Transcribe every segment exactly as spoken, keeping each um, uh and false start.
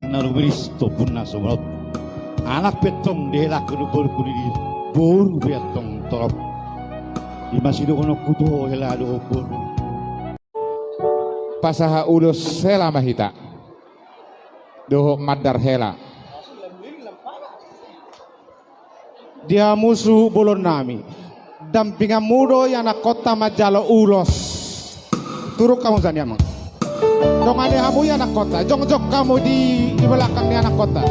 Na rumiris tombun na somalot. Anak pe antong dihelangku dohot boru, di boru pe antong torop. Ima sidohononku tu ho hela dohot boru. Pasahat ulos hela ma hita dohot mandar hela. Dia musu bolon nami. Dampinganmu do ianakkonta manjalo ulos. Turun hamu sian i, amang. Dongani hamu ianakkonta. Jongjong hamu di, di belakang ni anakkonta.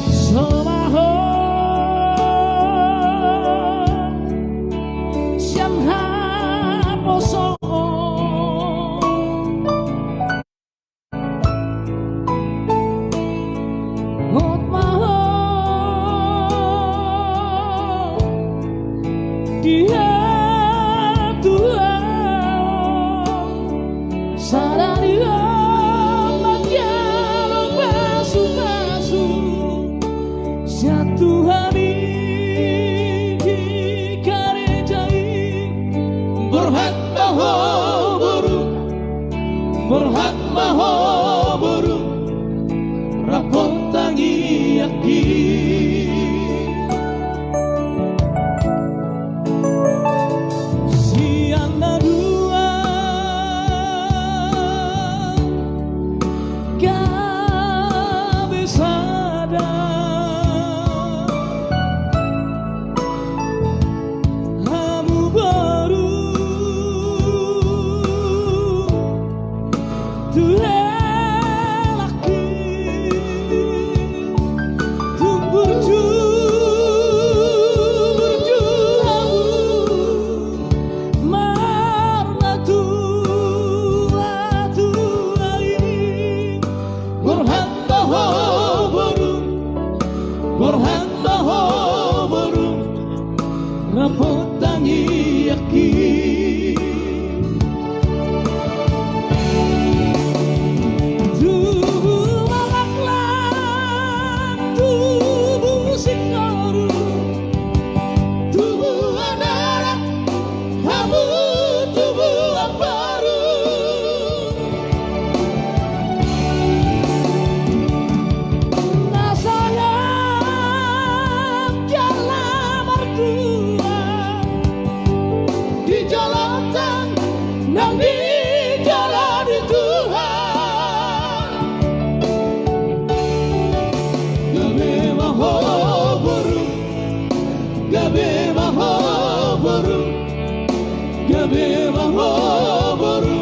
Somaho sian haposoon. Hot ma ho di hatuaon. Sada ni ho manjalo pasupasu sian Tuhan i di kareja i. Borhat ma ho boru, borhat ma ho boru, rap tangiangki. Sian na dua gabe sada. Hamu boru tu helangki. Tung burju, burju hamu marnatua-tua i. Borhat ma ho boru, borhat ma ho boru, rap tangiangki. Tubu mangalanglang, tubu singkoru, tubu anara, hamu tubu amporu. Na songon jala martua di joloan nang di jolo ni Tuhan. Gabe ma ho boru, gabe ma ho boru, gabe ma ho boru,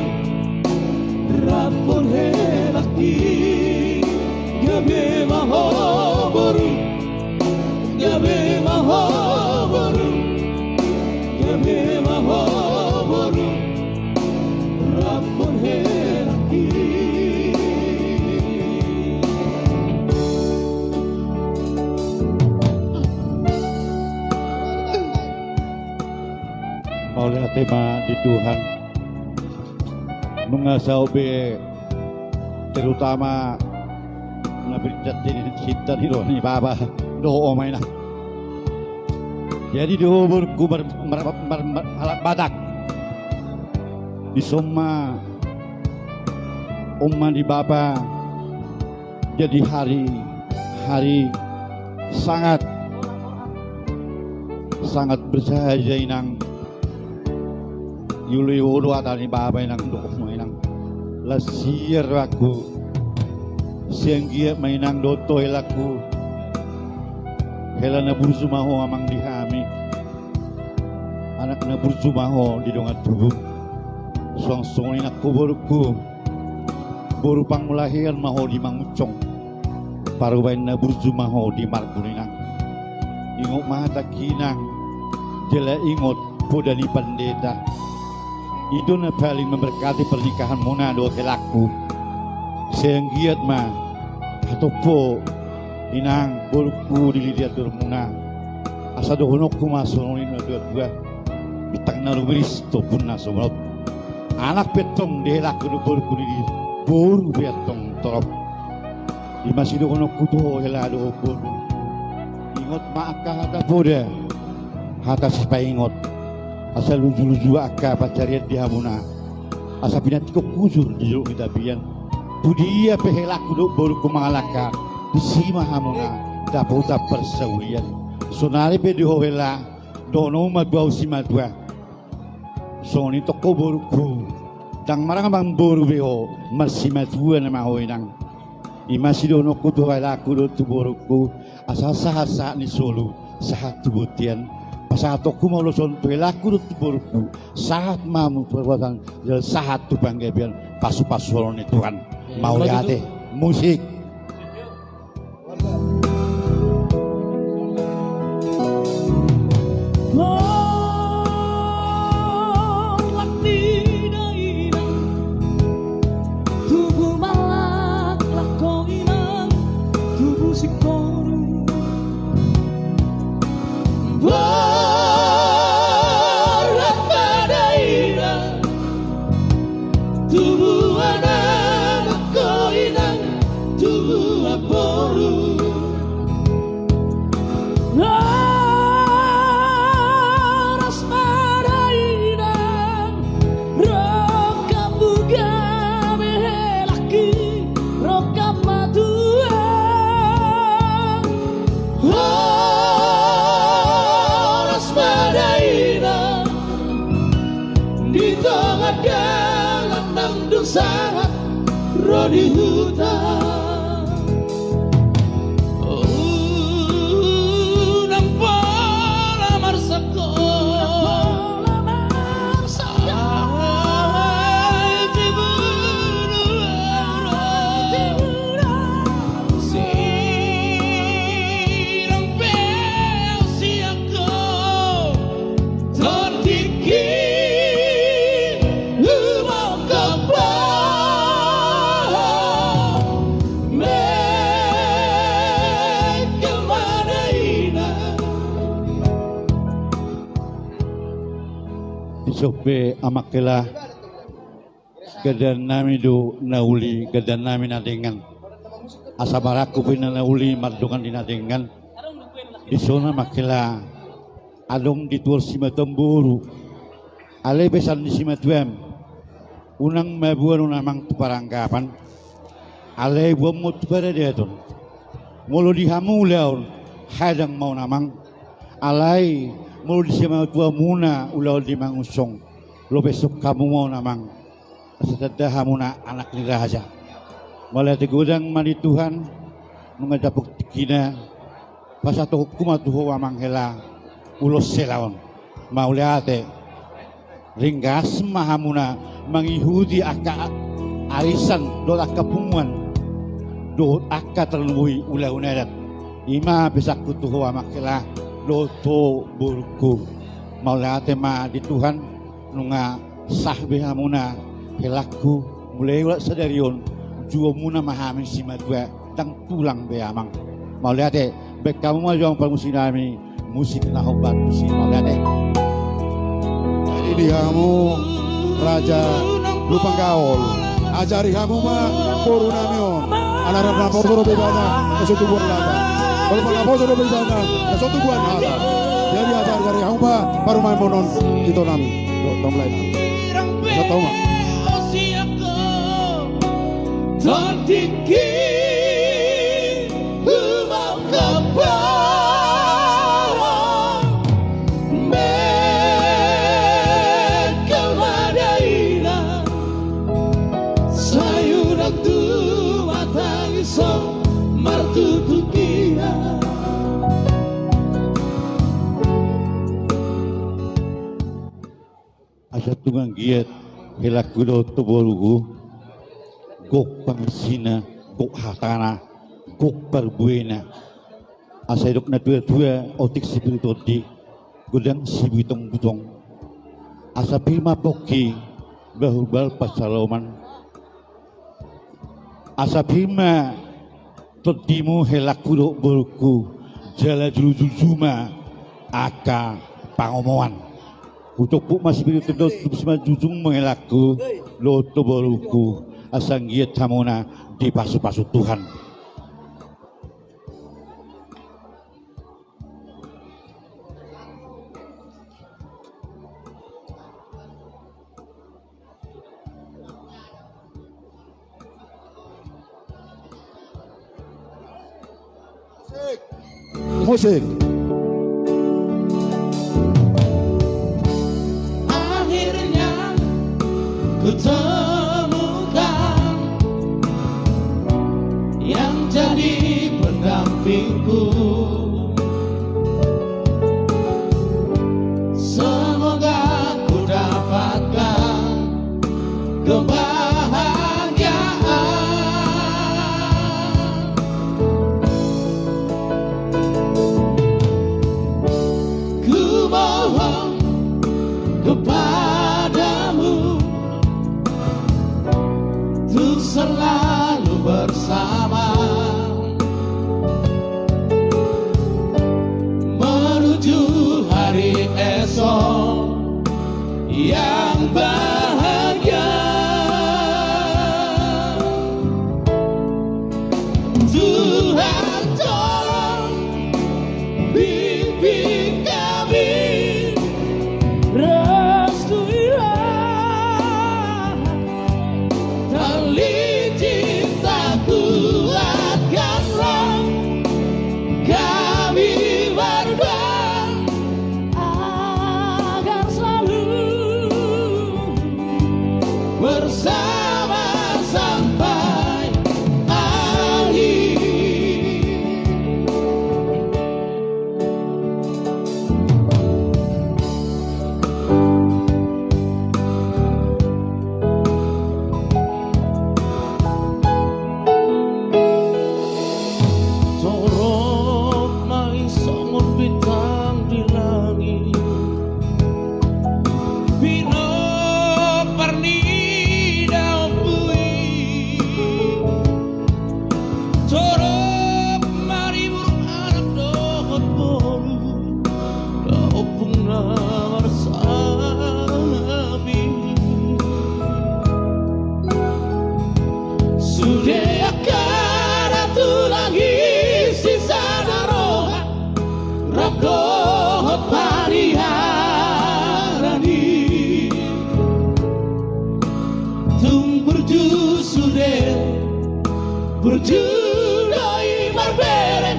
rap dohot helangki. Gabe ma ho boru, gabe ma ho boru, gabe ma ho boru, rap dohot helangki. Mauliate ma di Tuhan. Nunga saut be, terutama na berarti di cinta di roha ni bapa dohot oma, inang. Jadi di umurku ber-, mer-, mer-, mer-, halak Batak, dison ma oma ni bapa jadi hari, hari sangat, sangat bersahaja, inang. Dioloi ho do hata ni bapa, inang, dohot oma, inang. Las siar rohangku. Sai anggiat ma, inang, dohot ho helangku. Hela na burju ma ho, amang, di hami. Anak na burju ma ho di dongan tubu. Suang songon i, inangku, borungku. Boru pangulahian ma ho di Mangunsong. Parubaen na burju ma ho di Marbun, inang. Ingot ma hatangki, inang, jala ingot poda ni pandita. I do na paling memberkati pernikahanmuna dohot helangku. Sai anggiat ma hatompo, inang, borungku, di lidian dolokmuna. Asa dohononku ma songon i na dua-dua. Bintang na rumiris, tombun na somalot. Anak pe antong dihelangku dohot borungku, di boru pe antong torop. Ima sidohononku tu ho hela dohot boru. Ingot ma angka hata poda, hata sipaingot. Asa lujuluju angka pansarian di hamuna. Asa pinantikhon hujur di jolo ni tapian. Tu dia pe helangku dohot borungku mangalangka, disi ma hamuna dapotan parsaulian. Sonari pe di ho hela, dohononmu ma tu ahu simatua. Songon i tong ho borungku, ndang marhaha mamboru be ho, marsimatua nama ho inang. Ima sidohononku tu helangku dohot tu borungku, asa sahat-sahat ni solu, sahat tu bontean. Pasahatonku ma ulos on tu helangku dohot tu borungku, sahat ma hamu tu parhorasan, jala sahat tu panggabean, pasu-pasuon ni Tuhan. Mauliate. Musik. Tubu ma laklak ho inang, tubu singkoru. Borhat ma da inang, tubu anak ho inang, tubu boru. Horas ma da inang, rongkapmu gabe helangki, rongkap ma tulang. Horas ma da inang, di tonga dalan nang dung sahat ro di huta. Unang pola marsak ho. Ai tibu do, ai tibu do. Sirang pe au sian ho. Tondingki humongkop ho. Mengkel ma da inang. Dison pe amang hela. Gandannami do na uli, gandannami na denggan. Asa marangkup pe na uli mardongan di na denggan. Dison amang hela, adong di tuor simatuam boru. Alai pesan ni simatuam, unang ma boanon amang tu paranggapan. Alai boan ma on tu paradaton. Molo di hamu ulaon, hadang ma on amang. Alai molo di simatuamuna ulaon di mangunsong, lopeshon hamu ma on amang. Asa tanda hamuna anak ni raja. Mauliate, godang ma di Tuhan, nunga dapot tingkina, pasahatonku ma tu ho amang hela, ulos hela on. Mauliate. Ringgas ma hamuna mangihuti angka a-, arisan dohot angka punguan dohot angka tarlumobi ulaon adat. Ima pesanku tu ho amang hela dohot ho borungku. Mauliate ma di Tuhan, nunga sah be hamuna helangku, mulai ulat sadari on, juomuna ma hami simatua, ndang tulang be amang. Mauliate, baen hamu ma jo amang parmusiknami, musik na hombar tusi, mauliate. Jadi di hamu Raja Lumban Gaol, ajari hamu ma borunami on. Ala rap naposo dope ibana, na so tubuan lata. Ala rap naposo dope ibana, na so tubuan lata. Jadi ajari hamu ma parumaenmon on, itonami. Dohot hamu lae. Asa tau ma. Tondingki humongkop ho. Mengkel ma da inang, sai unang tumatangis ho martutup hina. Asa tung anggiat helangku dohot tu borungku, gok pangisina, gok hatana, gok parbuena. Asa didok na tua-tua, otik sipir tondi, godang sibutong-butong. Asa pir ma pongki, bahulbahul pansalongan. Asa pir ma tondimu helangku dohot borungku, jala julu-julu ma angka pangomoan. Hutompuk ma sipir tondi dohot simanjujungmu helangku dohot tu borungku, asa anggiat hamuna dipasu-pasu Tuhan. Musik. Akhirnya ku temukan yang jadi pendampingku. Semoga ku dapatkan kebahagiaan. Ku mohon kepadamu untuk selalu bersama menuju hari esok yang bahagia. Tuhan, tolong bimbing kami, restuilah tali cinta, kuatkanlah kami berdua agar selalu bersama sampai akhir. Torop ma i songon bintang di langit, pinompar ni daompui. Torop maribur anak dohot boru, na ompung na marsangapi. Sude angka na tulang i sisada roha, rap dohot pariaran i. Tung burju sude, burju do i marbere,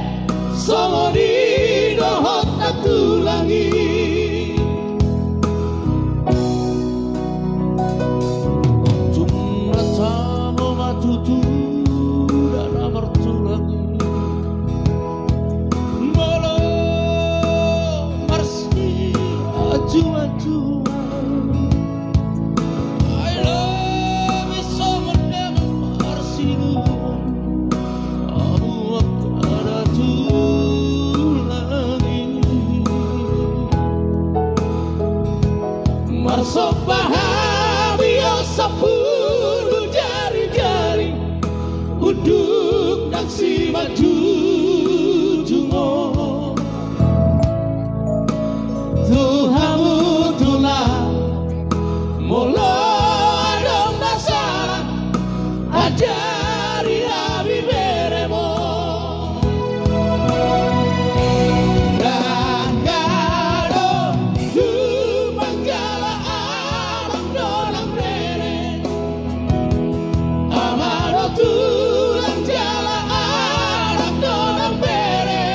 songon i dohot na tulang i. Tung na tabo ma tutu da na martulang i, molo marsiajuajuan. Ai lobi songon damang marsinuan, ahu angka na tulang i. Marsomba hami on sampulu jarijari, unduk nang simanjujung on. Tu hamu tulang, molo adong na sala, ajari hami berem on. Ndang adong tumang jala adong do nang rere. Ama do tulang jala anak do nang bere.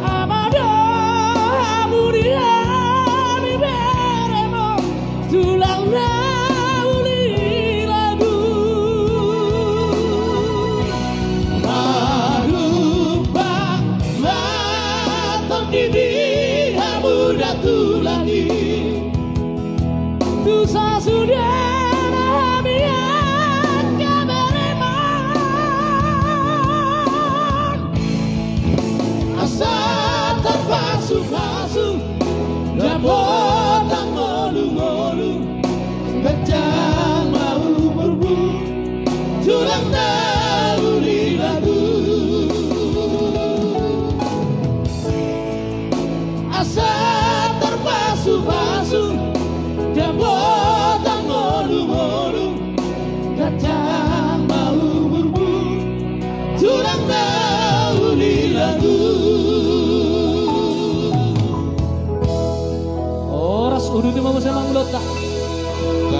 Ama do hamu di hami berem on, tulang na uli lagu. Marupa ma tondi di hamu da tulang i. Tu sasude ma hami angka berem on, asa tarpasupasu dapotan ngolungolu, ganjang ma umurmu, tulang na uli lagu. Asa tarpasupasu dapotan ngolungolu, ganjang ma umurmu, tulang na uli lagu. Horas, uduti ma muse amang ulaonta.